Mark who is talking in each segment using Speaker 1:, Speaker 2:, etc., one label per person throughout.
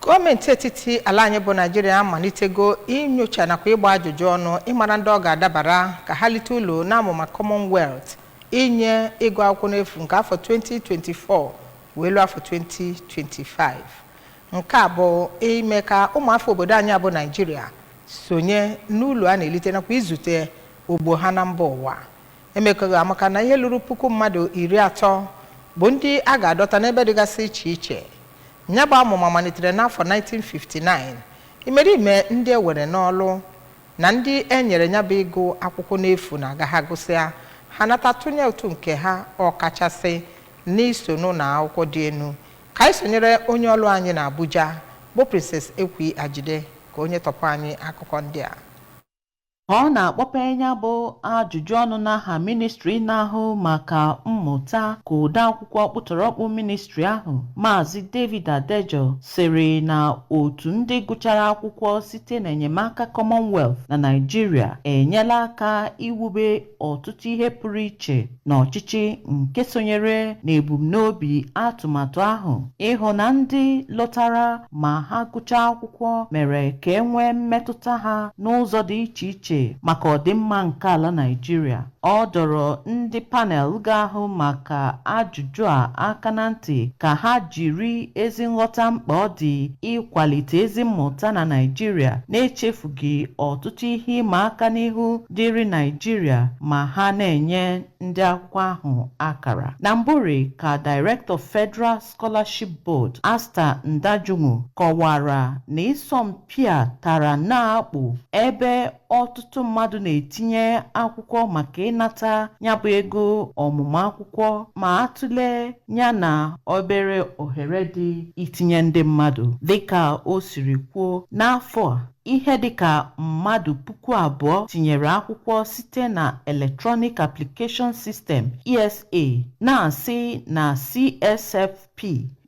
Speaker 1: Gọọmenti etiti ala anyị bụ Naijiria amalitego inyocha nakwa ịgba ajụjụ ọnụ ịmara ndị ọ ga-adabara ka ha lite ụlọ n'amụma Commonwealth inye ịgụ akwụkwọ n'efu nke afọ 2024 wee luo afọ 2025. Nke a bụ ime ka ụmụafọ obodo anyị bụ Naijiria sonye n'ụlọ a na-elite nakwa izute ogbo ha na mba ụwa. Emekọghị amaka na ihe lụrụ 30,000 bụ ndị a ga-adọta n'ebe dịgasị iche iche. Ya bụ amụma malitere n'afọ 1959. Imerime ndị e were n'ọlụ na ndị e nyere ya bụ ịgụ akwụkwọ n'efu na-aga ha gụsịa, ha nata tụnye ụtụ nke ha, ọkachasị n'iso n'ụlọ akwụkwọ dị elu. Ka anyị sonyere onye ọlụ anyị na Abuja bụ Princess Ekwi Ajide ka onye tọpụ anyị akụkọ ndị a.
Speaker 2: Ka ọ na-akpọpe ya bụ ajụjụ ọnụ n'aha ministri na-ahụ maka mmụta, ka ode akwụkwọ ọkpụtọrọkpụ ministri ahụ, Maazị David Adejo, sịrị na otu ndị gụchara akwụkwọ site n'enyemaka Commonwealth na Naịjirịa enyela aka iwube ọtụtụ ihe pụrụ iche n'ọchịchị nke sonyere n'ebumnobi atụmatụ ahụ ịhụ na ndị lọtara ma ha gụchaa akwụkwọ mere ka e nwee mmetụta ha n'ụzọ dị iche iche maka ọdịmma nke ala Naịjirịa. Ọ dọrọ ndị panel ga-ahụ maka ajụjụ a aka na ntị ka ha jiri ezi nghọta mkpa ọ dị ịkwalite ezi mmụta na Naịjirịa, na-echefughị ọtụtụ ihe ịma aka n'ihu dịrị Naịjirịa ma ha na-enye ndị akwụkwọ ahụ akara. Na mbụri ka Director, Federal Scholarship Board, Asta Ndajunwu, kọwara na ịsọmpi a tara na-akpụ ebe ọtụtụ mmadụ na-etinye akwụkwọ maka ịnata ya bụ ego ọmụmụ akwụkwọ, ma atụle ya na obere ohere dị itinye ndị mmadụ. Dịka o siri kwuo, n'afọ a, ihe dịka mmadụ 2,000 tinyere akwụkwọ site na Electronic Application System, ESA, na-asị na CSFP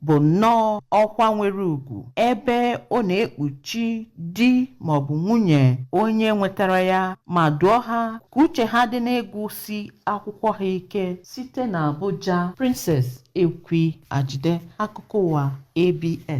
Speaker 2: bụ nnọọ ọkwa nwere ugwu ebe ọ na-ekpuchi di maọbụ nwunye onye nwetara ya, ma dụọ ha ka uche ha dị n'ịgụsi akwụkwọ ha ike. Site na Abuja, Princess Ekwi Ajide, akụkọ ụwa ABS.